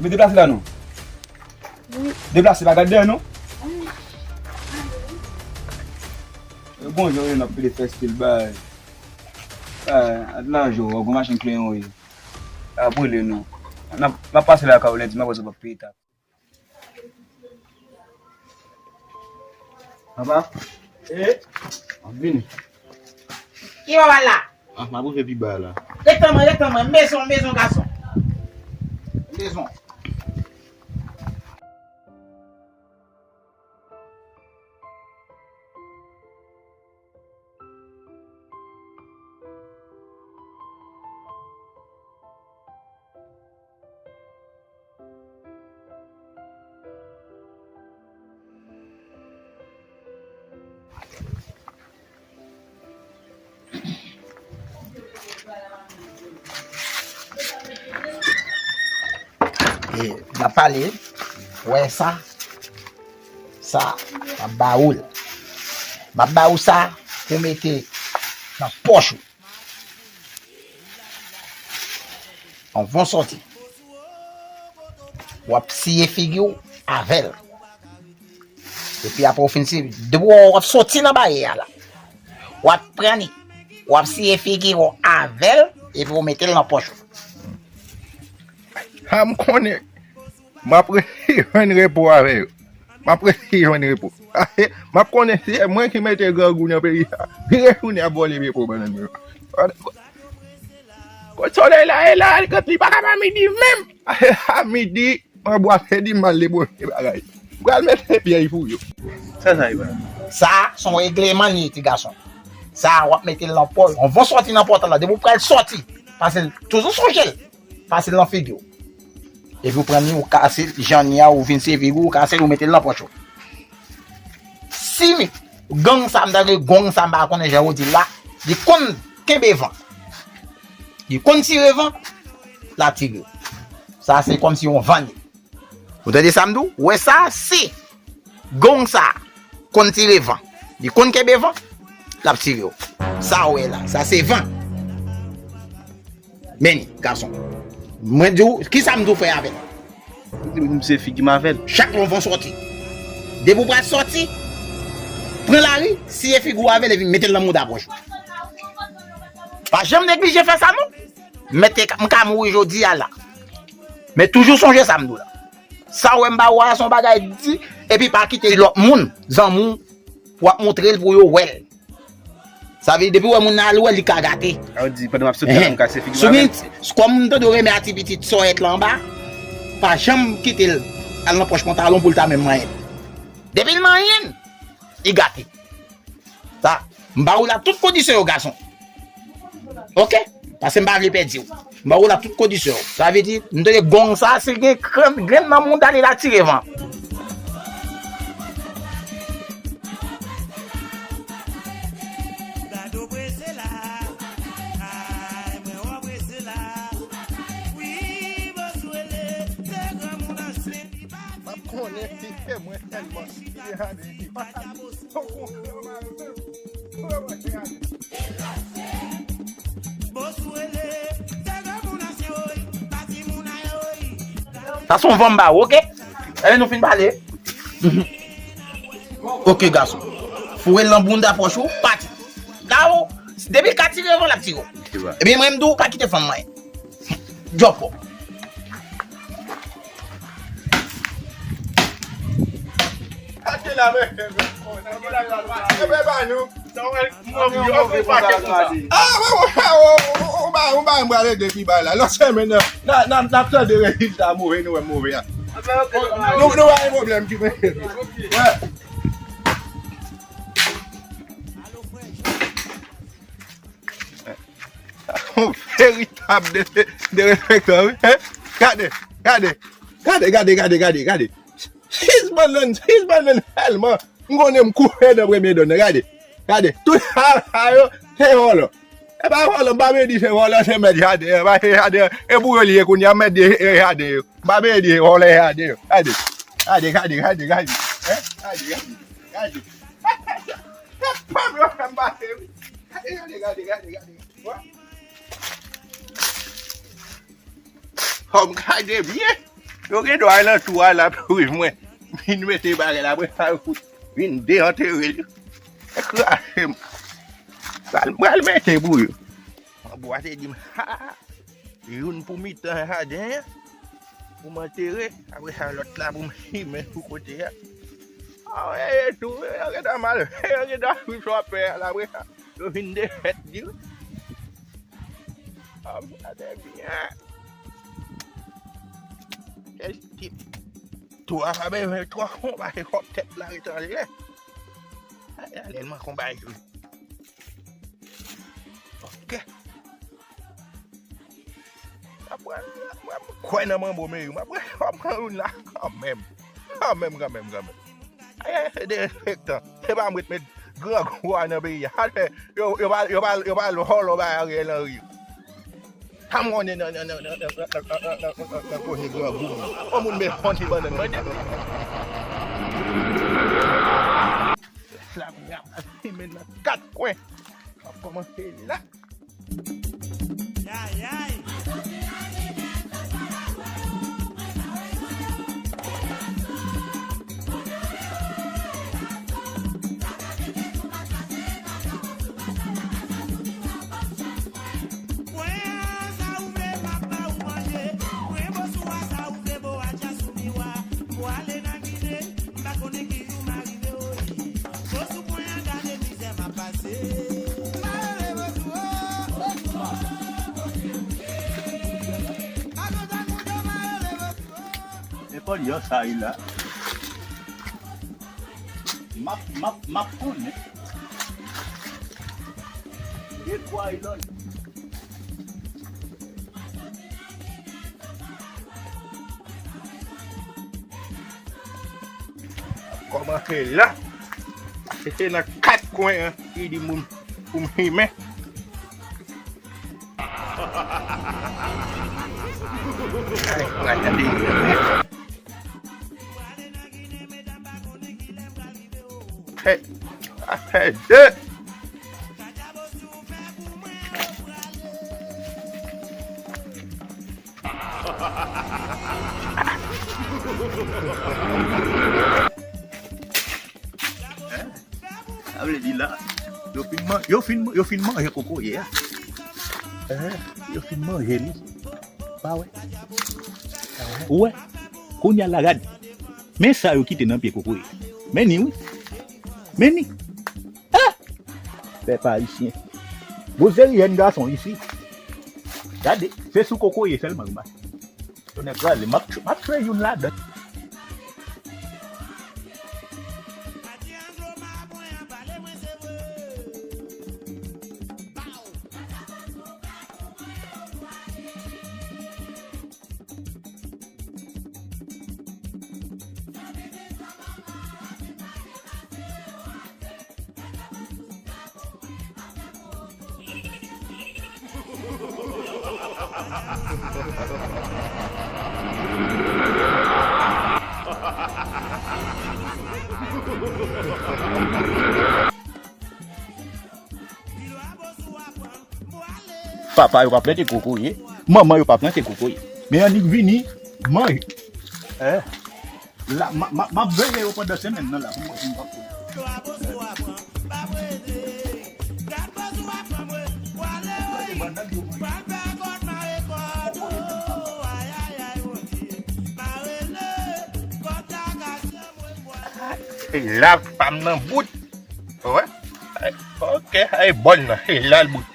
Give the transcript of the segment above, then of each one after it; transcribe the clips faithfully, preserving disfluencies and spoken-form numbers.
Mwen deplase la non. Wi. Deplase, pa gad dèyè non. Bon, jan yo n ap pede fè stil bay. Ah, lanje w, gon machin kleyon ye. A brule non. N ap, m ap pase lakay ou lendi, m ap wè si w p ap peye taks. Papa? Eh? M ap vini. Ki papa la? Ah, m ap rive pi ba la. Ret tann mwen, ret tann mwen. Mezon, mezon gason. Mezon. E, n ap pale, wè sa, sa, m ap ba ou l. M ap ba ou sa pou mete nan pòch ou. Anvan w sòti, w ap siye figi w avè l. Epi apre w fin siye, depi w, w ap sòti nan baryè a la, w ap pran li, w ap siye figi w avè l, epi w mete l nan pòch ou. A, m konnen. M ap resi jwenn repo avè yo. M ap resi jwenn repo. M ap konnen se mwen ki mete grangou nan peyi a. Vire tounen ap vòlè repo bannann mwen yo. Kot solèy la ye la, kot li pa ka pa midi menm. A midi, mwen bwase di m al debwoche bagay. M pral mete pyèj pou yo. Sa, sa ye ba? Sa, se yon regleman li ye, ti gason. Sa, w ap mete l nan pòch. Anvan w sòti nan pòt la, depi w pral sòti, pase l, toujou sonje l. Pase l nan figi w. Epi w pran li, ou kase l, jan li a, ou vin sere figi w, ou kase l, ou mete l nan pòch ou. Si gang sa, m ta gen gang sa, m pa konnen jan yo di l la, li konn kenbe van. Li konn tire van, l ap tire w. Sa se kòmsi yon van li. Ou tande sa m di w? Ou wè sa, si gang sa konn tire van, li konn kenbe van, l ap tire w. Sa ou wè la, sa se van. Men, gason. Mwen di w, kisa m di w fè avè l? M di, m se figi m avè l. Chak lè w van sòti. Depi w pral sòti, pran lari, siye figi w avè l epi mete l nan mouda pòch ou. Pa janm neglije fè sa non. Mete, m ka mouri jodi a la. Men toujou sonje sa m di w la. Sa w wè m ba ou a, se yon bagay di, epi pa kite lòt moun, zanmi w, w ap montre l pou yo wè l. Sa vle di, depi w wè moun nan al wè l, li ka gate. A, ou di, pandan m ap soti a, m kase figi m avè l. Kòm m tande w renmen a ti pitit sòyèt la anba, pa janm kite l al nan pòch pantalon pou l ta menm manyen l. Depi l manyen l, li gate. Sa, m ba ou la tout kondisyon yo, gason. Oke? Paske m pa vle pèdi w. M ba ou la tout kondisyon yo. Sa vle di, m tande gang sa, si gen grenn, grenn nan mouda li, l ap tire van. M ap konnen fi ke mwen tèlman. Sa se yon van m ba ou, oke? Gade nou fin pale. Oke, gason. Foure l nan bounda pòch ou, pati. La ou, depi l ka tire van, l ap tire w. Ebyen, mwen, m di w, pa kite fanm mwen. Djòpò. Achte la, men. Epe ba nou. Ah, ou ba, ou ba, m prale depi bay la. Lòt semèn nan, n a, n a, n ap tande rezilta move, nou wè move a. Nou, nou pa gen pwoblèm ki mete. Wè. Yon veritab de, de respektan, wi. Hein? Gade, gade. Gade, gade, gade, gade, gade. Sis bannann, sis bannann sèlman. M konnen m koupe nan premye done. Gade, gade. Tout sa, sa yo, se vòlò. E pa vòlò, m pa vle di se vòlò, se mèt jaden an. Paske jaden an, e pou yo li ye kounye a, mèt de, e jaden yo. M pa vle di se vòlò jaden yo. Gade. Gade, gade, gade, gade. Hein? Gade, gade, gade. Fanm yo fè m pase, wi. Gade, gade, gade, gade, gade. Wè. Fanm gade byen. Yo gen dwa al nan twou a la pou mwen. Vin mete bagay la, apre sa, yo fout vin deantere li. Ekraze m. Pral, pral mete pou yo. Manbo a te di m, ha, ha, youn pou mitan jaden an, pou m antere, apre sa, lòt la pou m simen sou kote a. A, e, e, tou, yo gentan mal, yo gentan sou chòpè a la, apre sa, yo vin defèt li, wi. A, gade byen. Kèl tip. Twò a pa bezwen twò konba, se fòk tèt la ret anlè. Ay, alèlman konba jwe. Ok. Apre, apre, m kwè nan manbo, men yo. Apre, w ap pran youn la kanmenm. Kanmenm, kanmenm, kanmenm. Ay, ay, se derespektan. Se pa m ret met grangou a nan peyi a. Sa fè, yo, yo pa, yo pa, yo pa al vòlò bay Ariel Henry. Sa m konnen nan, nan, nan koze grangou. Yon moun bezwen yon ti bannann manje. La, m ap simen nan kat kwen. M ap kòmanse la. Yay, yay. Pran sa ou vle, m ap ba ou manje. Pran bosou a, sa ou vle, bo a dja sou miwa. M pwale nan Ginen, m pa konnen ki jou m a rive, oyi. Bosou pran an, gade mizè m ap pase. Malere bosou, o, bosou. Akontan moun yo, malere bosou, o. E pa li an sa ye la. M ap, m ap, m ap konnen. E kwa Elon. Kòmanse la. Se nan kat kwen an, li di moun pou m simen. Hey, hey, hey. Sa vle di la, yo fin man-, yo fin, yo fin manje kokoye a. Eh, yo fin manje li. Pa wè. Ou wè? Kounye a la, gade. Men sa yo kite nan pye kokoye. Men ni, wi. Men ni. Ah! Pèp ayisyen. Gwo seri jèn gason isi. Gade, se sou kokoye sèlman yo mache. Tonnè kraze, m ap, m ap fè youn ladan. Papa yo pa plante kokoye, manman yo pa plante kokoye. Men annik vini, manje. Eh. La, m a, m a, m ap veye yo pandan semèn nan la pou m wè si m p ap pran. E la pa m nan bout. Wè. Ok, ay bòn nan. E la l bout.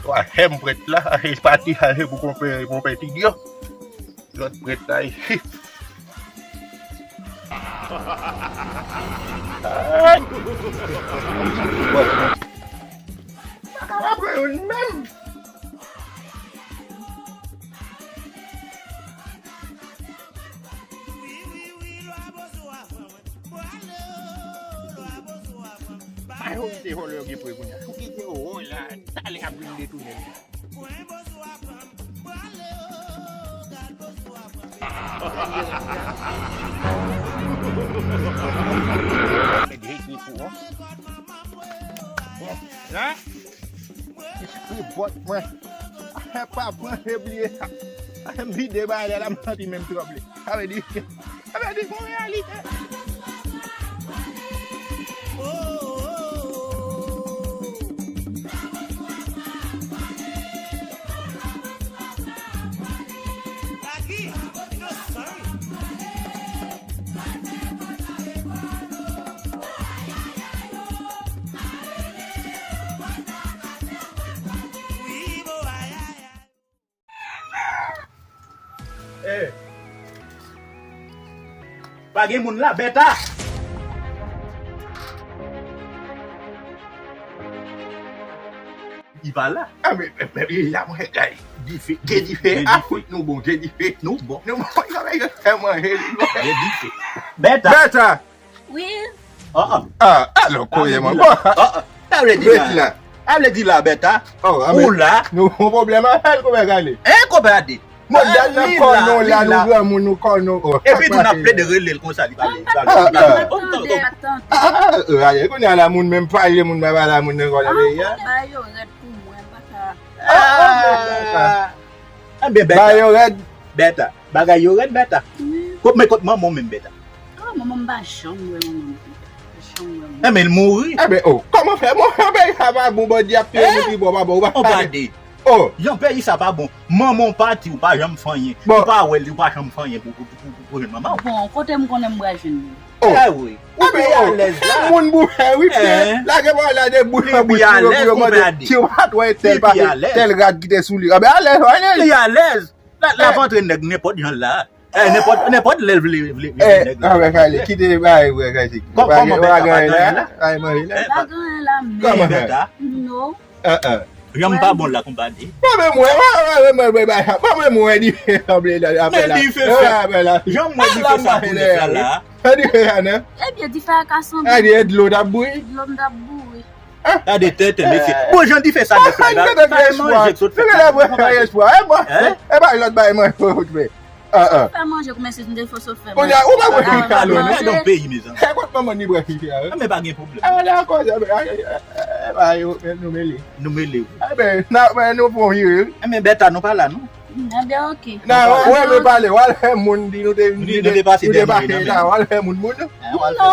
Twazyèm prèt la, e pati sa se pou konpè, konpè Tidyo. Lòt prèt la isit. Ay! Bon. Pa ka pran youn menm. Pa yo kite vòlè yo gen pre kounye a. Yo kite yo la, talè y ap vin detounen li. Mèt jete kou an. Bon, la, espri bòt mwen. Afè pa pran, se bliye sa. M vide bagay la, la m santi menm tranble. Sa vle di, sa vle di, se yon reyalite. Eh. Pa gen moun la, Bèta. Li pa la. Ah, men, men, men, li la, mwen, gay. Dife. Gen dife. Gen dife. Afrik, nou bon, gen dife. Nou bon. Nou bon, sa va, yo fè manje, li bon. Gen dife. Bèta. Bèta. Wi. Ah, ah. Ah, alò, koye mwen. Sa vle di la. Sa vle di la. Sa vle di la, Bèta. Ou la. Nou gon pwoblèm avè l, konpè Kale. Hein, konpè Ade. Bon, gad nan kò nou la, nou granmoun, nou kò nou. Epi tou n ap plede rele l konsa, li pa vle, li pa vle, li pa vle. Ah, ah. Ah, ah, ah, ah, kounye a la moun menm pale, moun pa pale a moun nan kò nan peyi a. Ba yo rèd pou mwen, m pa ka. Ah, ah, Bèta. Enben, Bèta. Ba yo rèd. Bèta. Bagay yo rèd, Bèta. Wi. Kot, men kot manman w menm, Bèta? Ah, manman m pa janm wè manman m. Pa janm wè manman m. Enben, l mouri. Enben, oh, kòman fè? Mon, enben, sa pa bon, Bondye ap touye nou pi bon, pa bon, ou pa. Hein? Ou pa de. Oh. Jan peyi sa pa bon. Manman w pati, ou pa janm fè anyen. Bon. Ou pa wè l, ou pa janm fè anyen pou, pou, pou, pou, pou jwenn manman w. Bon, kote m konnen m pral jwenn li? Oh. Eh wi. Ou pi alèz la. Moun bouche, wi, pye. Hein? Lage bò la de bouch an bouch, yo, yo mande si w pa t wè tèl pase, tèl rad ki te sou li. Anben, alèz, wè, alèz. Li alèz. La, l ap antre nèg nenpòt jan la. Eh, nenpòt, nenpòt lè l vle, vle, vle nèg la. Anben, Kale, kite bagay, wè, Kale. Kòman Bèta pa gen anyen la? Bagay manje la. Pa gen anyen la, men. Kòman Bèta? Non. Ah, ah. Jan m pa bon la, konpè Ade. Mwen menm, mwen, mwen, mwen, mwen, mwen, mwen, mwen, mwen, mwen, dife sanble la, apre la. Men dife fèt. Apre la. Jan m wè dife sa koulè sa la. Sa dife sa, non? Ebyen, dife a ka sanble. Gade, e dlo t ap bouyi. Dlo m t ap bouyi. Gade tenten, mesye. Bon, jan dife sa nèt la, la, pa manje k sot fèt. Mwen gen espwa. E pa lòt bagay manje ou fè. Ah, ah. Fè manje, kòman si m te fò sot fè manje? Kounye a, ou pa wè fi sa, non? Gadon peyi, mezanmi. E kot manman ni bwè fi a, wi. Ah, men pa gen pwoblèm. Ah, dakò, sa, ah, ah, ah, ah, yo, nou mele. Nou mele, wi. Enben, n a, nou fè yon vire, wi. Enben, Bèta, nou pa la, non? Enben, oke. Nan, ou renmen pale, w al fè moun di nou te, nou te pase la, w al fè moun moun. Non,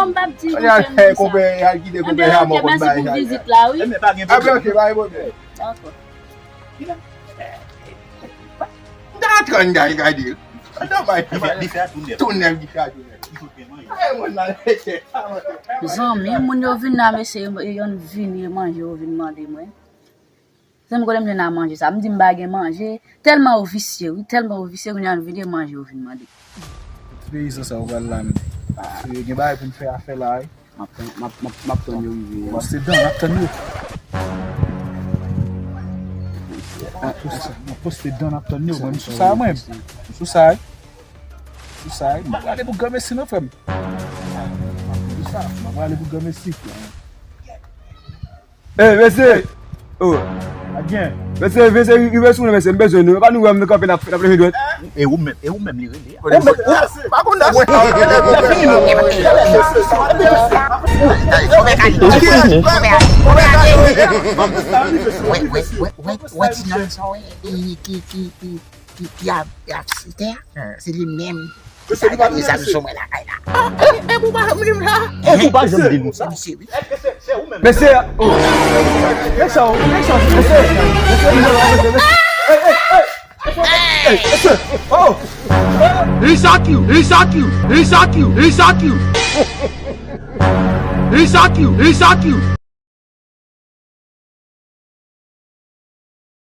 m p ap di nou fè moun sa. Enben, oke, mèsi pou vizit la, wi. Enben, pa gen pwoblèm. Enben, oke, pa gen pwoblèm. Dakò. M ta antre ann gade, gade. Ann bay dife, dife a tou nèf. Tou nèf, dife a tou nèf. Li sot gen manje. Ay, mwen nan lete. Zanmi, moun yo vin la, mesye, yo vini manje, yo vin mande mwen. Zanmi, kote m jwenn a manje sa? M di m pa gen manje. Tèlman yo visye, wi, tèlman yo visye, kounye a yo vini manje, yo vin mande. Ti peyizan sa yo pral la menm. Gen bagay pou n fè afè la, wi. M ap tann, m ap, m ap, m ap tann yo rive. Pòste dan, n ap tann yo. M ap pòste dan, n ap tann yo. Mwen, m sou sa, mwen. M sou sa, wi. M sou sa, wi. M ap prale pou granmesi, non, frè m. M ap prale pou granmesi. Ey, mesye! Oh. Mesye, mesye, rive sou mwen, mesye, m bezwen nou. E pa nou wè m kanpe n ap, n ap leve dwèt. E ou menm, e ou menm li rele a. Ou menm, ou pa konn nan mwen. Wè, wè, wè, wè, wè, ti nonm sa, wè, ki, ki, ki, ki, ki, ki ap, ap site a, se li menm. Mesye, li pa vle mesye. Sou mwen lakay la. Ah, e, e, pou pa janm di m la. E pou pa janm di nou sa. Mesye, wi. Mesye, oh. Mesye, oh, mesye, mesye, mesye, mesye, mesye. Ey, ey, ey. Ey, mesye. Oh. He shot you, he shot you, he shot you, he shot you. He shot you, he shot you.